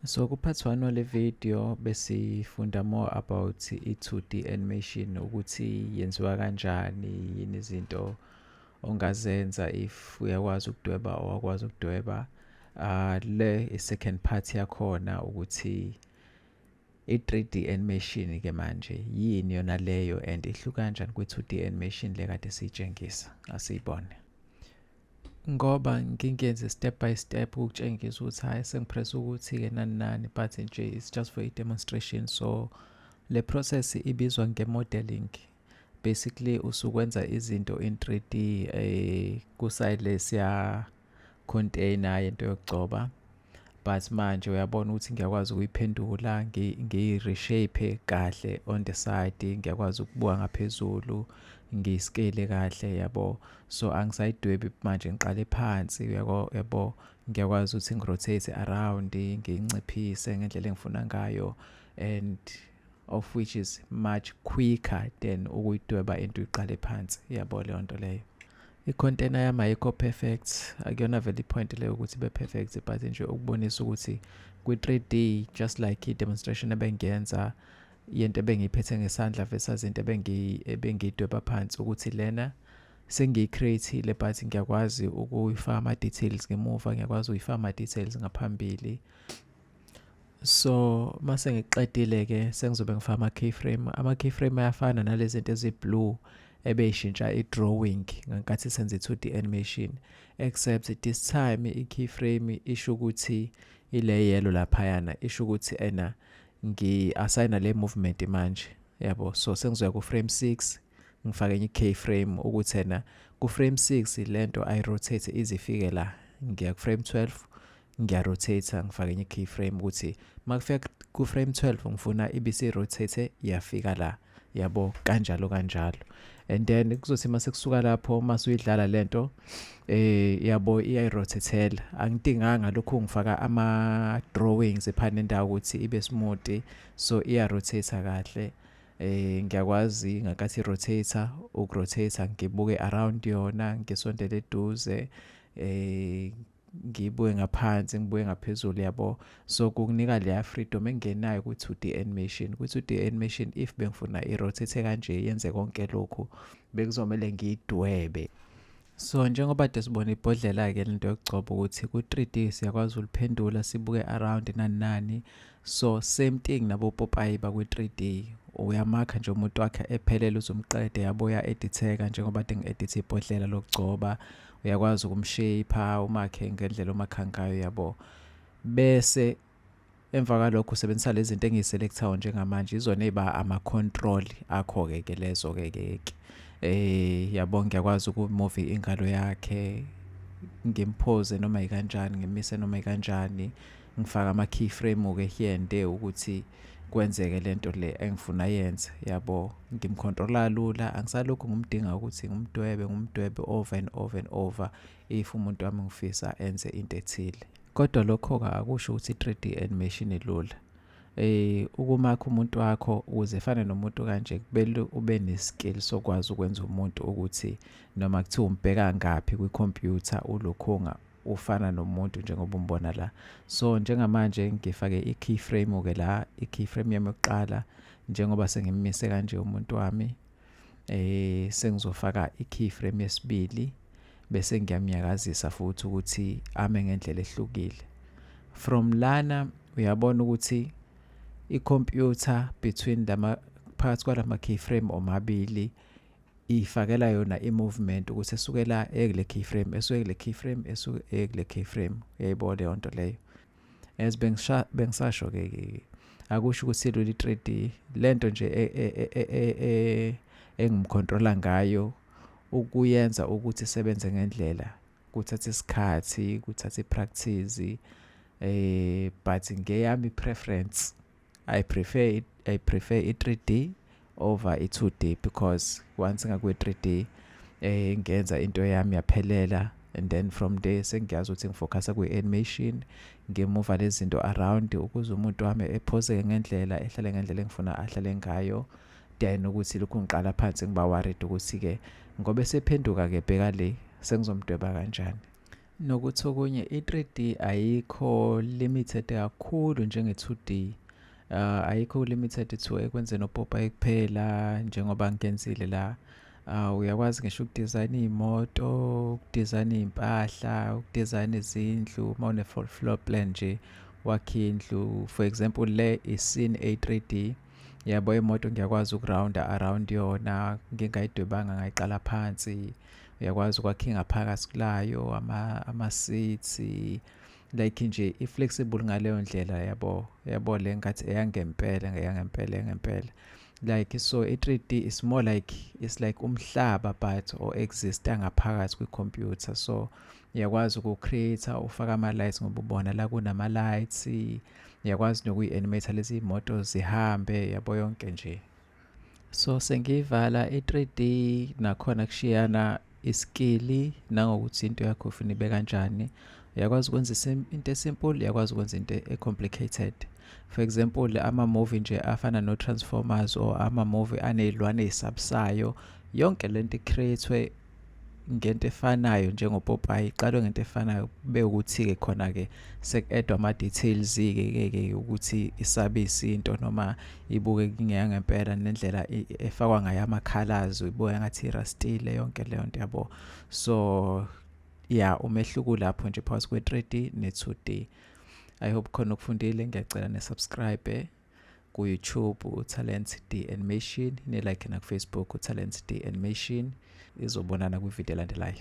So ku-part 1 wale video besifunda more about i-2D animation, ukuthi yenziwa kanjani, yini izinto ongazenza if uyakwazi ukudweba or awukwazi ukudweba. Le i-second part yakhona ukuthi i-3D animation ke manje yini yona leyo and ihluka kanjani kwi-2D animation le kade siyitshengisa. Asiyibone. Ngoba ngingenze step by step ukutshengisa ukuthi hayi, sengipress ukuthi-ke nani nani, but nje it's just for i-demonstration. So le process ibizwa nge-modeling. Basically usukwenza izinto in 3D kusayilesiya container yento yokugcoba, but manje uyabona ukuthi ngiyakwazi ukuyiphendula, ngiyi-reshape kahle on the side, ngiyakwazi ukubuka ngaphezulu, ngiyi-scale kahle, yabo. So angisayidwebi manje, ngiqale phansi, uyabo, yabo. Ngiyakwazi ukuthi ngirotate around, ngiyinciphise ngendlela engifuna ngayo, and of which is much quicker than ukuyidweba into uyiqale phansi, yabo leyo nto leyo. I-container yami ayikho perfect, akuyona vele i-point leyo ukuthi ibe perfect, but nje ukubonisa ukuthi kwi-3D, just like i-demonstration ebengiyenza yento ebengiyiphethe ngesandla versus into ebengiyidweba phansi, ukuthi lena sengiyi-create-ile but ngiyakwazi ukuyifaka ama-details ngemuva, ngiyakwazi ukuyifaka ama-details ngaphambili. So mase ngiqedile-ke, sengizobe ngifaka ama-keyframe. Ama-keyframe ayafana nalezi zinto ezi-blue ebeyishintsha i-drawing ngenkathi senza i-2D animation, except this time i-keyframe isho ukuthi ile yellow laphayana isho ukuthi ena ngi-assigna le movement manje, yabo. So sengizoya ku-frame 6, ngifake enye i-keyframe ukuthi ena ku-frame 6 lento ayi-rotate izifike la. Ngiya ku-frame 12, ngiya-rotate, ngifake enye i-keyframe ukuthi makufika ku-frame 12 ngifuna ibisi-rotate yafika la, yabo, kanjalo kanjalo. And then kuzothi mase kusuka lapho, mase uyidlala lento, yabo, iyayirotatela. Angidinganga lokhu ngifaka ama drawings ephana nendawo ukuthi ibe smooth, so iya-rotate kahle. Ngiyakwazi ngakathi rotate ukurotate, ngibuke around yona, ngisondele eduze, ngibuke ngaphansi, ngibuke ngaphezulu, yabo. So kukunika leya freedom engenayo ku-2D animation. Ku-2D animation, if bengifuna i-rotate kanje, yenze konke lokhu, bekuzomele ngiyidwebe. So njengoba kade sibona ibhodlela-ke lento yokugcoba, ukuthi ku-3D siyakwazi uliphendula, sibuke around, nani nani. So same thing nabopopayi bakwi-3D, uyamakha nje umuntu wakhe ephelele uzumqede, yabo, uya-editheka njengoba kade ngi-edithe ibhodlela lokugcoba. Uyakwazi ukumshape, umakhe ngendlela omakha ngayo, yabo. Bese emva kwalokho usebenzisa lezi zinto engiyiselecthayo njengamanje, izona ey'ba ama-control akho-ke ke lezo-ke ke ke yabo. Ngiyakwazi ukumove ingalo yakhe, ngimphoze noma yikanjani, ngimise noma yikanjani, ngifake ama-keyframe-ke here and there ukuthi kwenzeke lento le engifuna yenze, yabo. Ngimcontrola lula, angisalokhu ngimdinga ukuthi ngimdwebe, ngimdwebe over and over and over if umuntu wami ngifisa enze into ethile. Kodwa lokho-ke akusho ukuthi i-3D animation ilula. Ukumakha umuntu wakho ukuze efane nomuntu kanje, kumele ube ne-skill sokwazi ukwenza umuntu ukuthi noma kuthiwa umbheka ngaphi kwikhompyutha, ulokhunga ufana nomuntu njengoba umbona la. So njengamanje ngifake i-keyframe ke la, i-keyframe yami yokuqala. Njengoba sengimmise kanje umuntu wami, sengizofaka i-keyframe yesibili, bese ngiyamnyakazisa futhi ukuthi ame ngendlela ehlukile. From lana uyabona ukuthi i-computer between lama, phakathi kwalama keyframe omabili, ifakela yona i-movement ukuthi esukela ekule keyframe, esuke kule keyframe, esuke ekule keyframe. Uyayibona leyo nto leyo? As bengisasho ke, akusho ukuthi ilula i-3D. Lento nje engimcontrola ngayo ukuyenza ukuthi isebenze ngendlela kuthatha isikhathi, kuthatha i-practice, but ngeyami preference, I prefer i-3D over i-2D, because once ngakwi 3D ngenza into yami yaphelela, and then from there sengiyazi ukuthi ngifocusa kwi-animation, ngimuva lezi zinto around ukuze umuntu wami ephoseke ngendlela, ehlale ngendlela engifuna ahlale ngayo, then ukuthi lokhu ngiqala phansi ngiba worried ukuthi ke ngoba esephenduka ke, bheka le, sengizomdweba kanjani. Nokuthi okunye, i-3D ayikho limited kakhulu njenge-2D. Ayikho limited to ekwenzeni opopayi kuphela njengoba ngenzile la. Uyakwazi ngisho uku-design iy'moto, uku-design iy'mpahla, uku-design izindlu. Uma une-floor plan nje, wakhe indlu. For example, le i-scene a-3D, yabo. Imoto ngiyakwazi uku-rounda around yona ngingayidwebanga, ngayiqala phansi. Uyakwazi ukwakha ingaphakathi kulayo, ama-seats, like nje i-flexible ngaleyo ndlela, yabo. Yabo, le ngathi eyangempela, ngeyangempela, eyangempela. Like, so i-3D is more like, it's like umhlaba but or exista ngaphakathi kwi-computer. So uyakwazi uku-create, ufaka ama-lights, ngoba ubona la kunama-lights. Uyakwazi nokuyi-animate lezi moto zihambe, yabo, yonke nje. So sengiyivala i-3D. Nakhona kushiyana i-skill nangokuthi into yakho ufuna ibe kanjani. Uyakwazi ukwenza into e-simple, uyakwazi ukwenza into e-complicated. For example, ama-movie nje afana no-Transformers or ama-movie aney'lwane ey'sabisayo, yonke lento i-create-we ngento efanayo njengopopayi, iqalwe ngento efanayo. Kube ukuthi-ke khona-ke seku-add-wa ama-details-ke ke ukuthi isabise into noma ibuke ingeyangempela, nendlela efakwa ngayo ama-colours, uyibuka ngathi i-rust-ile, yonke leyo nto, yabo. So yeah, umehluko lapho nje phakathi kwe-3D ne-2D. I hope khona ukufundile. Ngiyacela ne-subscribe ku-YouTube, uTalent D Animation, ne-like naku-Facebook, uTalent D Animation. Izobonana kwividiyo elandelayo.